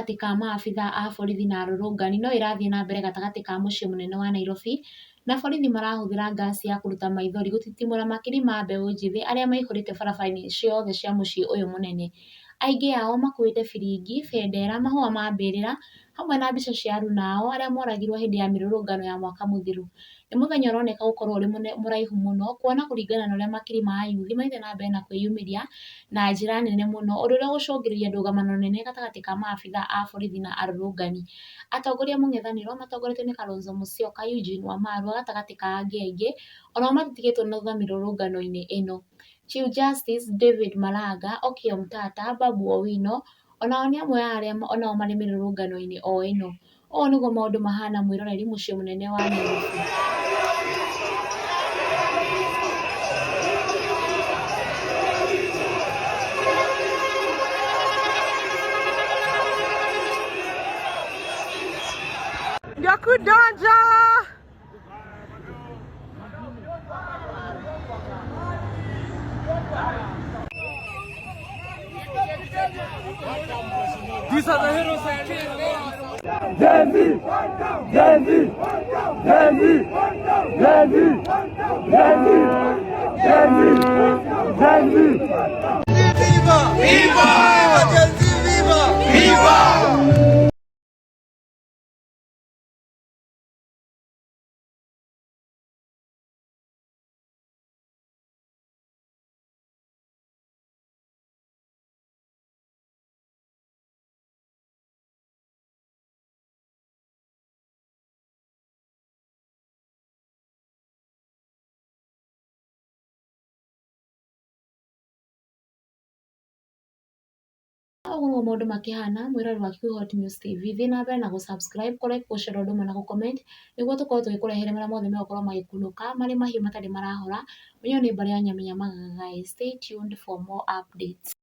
Gatagatĩ ka maabitha a borithi na arũrũngani no ĩrathiĩ na mbere gatagatĩ ka mũciĩ mũnene wa Nairobi, na borithi marahũthĩra ngaci ya kũruta maithori gũtitimũra makiri ma mbeũ njĩthĩ arĩa maihũrĩte barabara-inĩ ciothe cia mũciĩ ũyũ mũnene. Aingĩ ao makuĩte biringi, bendera, mahũa ma mbĩrĩra hamwe na mbica cia aruna ao arĩa moragirwo hĩndĩ ya mĩrũrũngano ya mwaka mũthiru. Nĩ mũthenya ũroneka gũkorwo ũrĩ mũraihu mũno kuona kũringana na ũrĩa makiri ma ayuthi mathiĩte na mbere na kwĩyumĩria na njĩra nene mũno, ũndũ ũrĩa ũgũcũngĩrĩria ndũgamano nene gatagatĩ ka maabitha a borithi na arũrũngani. Atongoria a mũng'ethanĩro matongoretio nĩ Kalonzo Musyoka, Eugene Wamalwa gatagatĩ ka angĩ aingĩ, onao matitigĩtwo na thutha mĩrũrũngano-inĩ ĩno. Chief Justice David Maraga, Okiya Omtatah, Babu Owino onao nĩ amwe a arĩa onao marĩ mĩrũrũngano-inĩ o ĩno. Ũũ nĩguo maũndũ mahana mwĩroreri mũciĩ mũnene wa Nairobi. Ndio kudonja. These are the heroes of Kenya. Gen Z! Gen Z! Gen Z! Gen Z! Gen Z! Gen Z! Gen Z! Viva! Viva! Gen Z, viva! Viva! Ũguo nĩguo maũndũ makĩhana mwĩroreri wa Kikuyu Hot News TV, thiĩ na mbere na gũ subscribe, kũ like, kũ share ũndũ ũmwe na gũ comment nĩguo tũkorwo tũgĩkũrehere marĩa mothe megũkorwo magĩkunũka marĩ mahiũ matarĩ marahora. Ũyũ nĩ mbarĩ ya Nyamĩnya Magaga. Stay tuned for more updates.